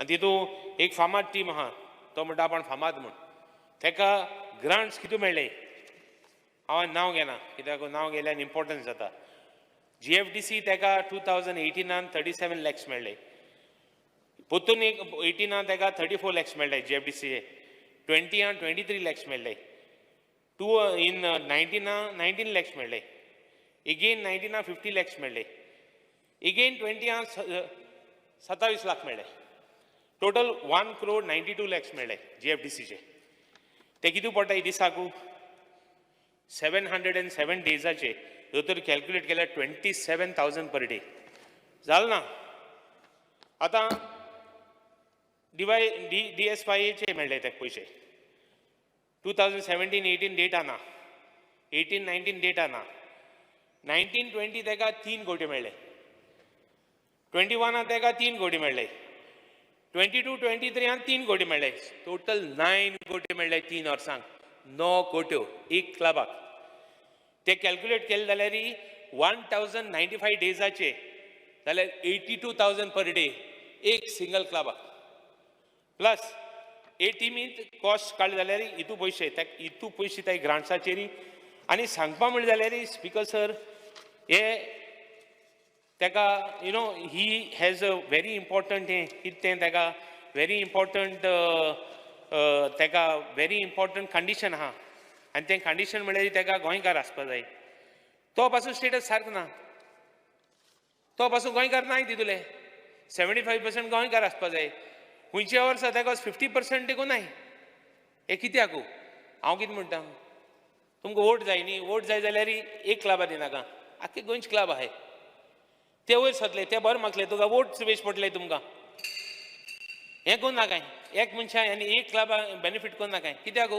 आनी तितू एक फामाद टीम आहा, तो म्हणटा आपूण फामाद म्हूण. ताका ग्रांट्स कितू मेळ्ळे, हांव नांव घेना कित्याक नांव घेयल्यार इम्पॉर्टन्स जाता. जीएफडीसी ताका 2018नान 37 लॅक्स मेळ्ळे. परतून एक 18नान ताका 34 लॅक्स मेळ्ळे जीएफडीसीचे. 20यान 23 लॅक्स मेळ्ळे. टू इन 19ना 19 लॅक्स मेळ्ळे. एगेन 19ना 50 लॅक्स मेळ्ळे. एगेन 20यान 27 लाख मेळ्ळे. Total 1 crore 92 lakhs मेळ्ळे जीएफडीसीचे. ते कितें पडटा दिसाकू? 707 डेजाचे जर तर कॅल्क्युलेट केल्यार 27,000 पर डे. जालें ना? आतां डिवाय डी डी एस वायचे मेळ्ळे ते पयशे. 2017-18 डेटा ना, 18-19 डेटा ना. 19-20 ताका 3 कोटी मेळ्ळे. 21 ताका 3 कोटी मेळ्ळे. 22-23आन 3 कोटी मेळ्ळे. टोटल 9 कोटी मेळ्ळे 3 वर्सांक. 9 कोट्यो एक क्लबाक. ते कॅल्क्युलेट केले जाल्यार 1095 डेजाचे जाल्यार 82,000 पर डे एक सिंगल क्लबाक. प्लस ए टिमींत कॉस्ट काडले जाल्यार हितू पयशे, हितू पयशे त्या ग्रांट्साचेर. आनी सांगपा म्हणलें जाल्यार, स्पिकर सर, हे ताका he has a very important हें कितें तें ताका व्हेरी इम्पॉर्टंट, ताका व्हेरी इम्पॉर्टंट कंडिशन आहा. आनी तें कंडिशन म्हणल्यार ताका गोंयकार आसपा जाय. तो पासून स्टेटस सारको ना. तो पासून गोंयकार नाय. तितूले 75% गोंयकार आसपा जाय. खंयच्या वर्सा ताका 50% देखून नाय. हें कित्याकू? हांव कितें म्हणटा, तुमकां वोट जाय न्ही? वोट जाय जाल्यार एक क्लबा दिनाका, आख्खे गोंयचे क्लब आहाय. ते वयर सरले, ते बरें मागले, तुका वोट वेस्ट पडले तुमकां. हें करूं नाकाय. एक मनशां आनी एक क्लबा बेनिफीट करूं नाकाय. कित्याक?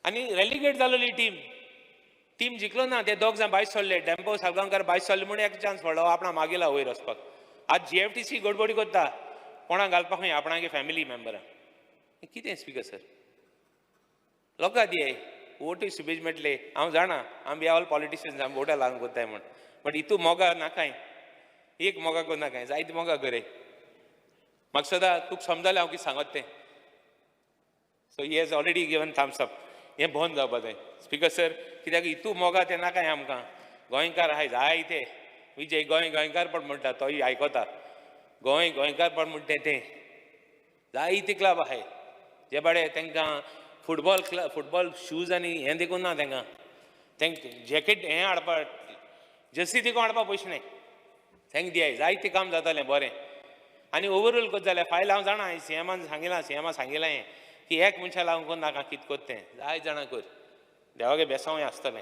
आनी रेलिगेट जालोली टीम, टीम जिखलो ना. ते दोग जाण भायर सरले, डेम्पो साळगांवकार भायर सरले म्हूण एक चान्स पडलो आपणा मागीला वयर वचपाक. आज जीएफडीसी गडबडी करता, कोणाक घालपाक खंय आपणागे फॅमिली मेंबरां. कितें, स्पिकर सर? लोकां दियाय वोटूय सुबेज मेळटले. हांव जाणा, आमी ऑल पॉलिटिशियन्स, आमी वोटां लागून करताय म्हूण. बट हितू मोगा नाकाय. एक मोगा करूं नाकाय, जायते मोगा करे. म्हाका सदां तुका समजलें हांव कितें सांगत तें. So he has already given thumbs up. हें बंद जावपा जाय, स्पिकर सर, कित्याक हितू मोगा तें नाकाय आमकां. गोंयकार आहाय जायते. विजय गोंय गोंयकारपण म्हणटा, तोय आयकता. गोंय गोंयकारपण म्हणटा तें. जायते क्लब आहाय जे बाडे तांकां फुटबॉल क्लब, फुटबॉल शूज आनी हें देखून ना तांकां. तांकां जॅकेट हें हाडपा, जर्सी देखून हाडपा पयशे नाय. तांकां दियाय, जायतें काम जातालें बरें. आनी ओवरऑल कशें जालें फायल हांव जाणा. सीएमान सांगिलां, सीएमान सांगिलां हें की एक मनशा लागून करूं नाका. कितें करता तें जाय जाणां कर. देवागे बेसांवूय आसतलें.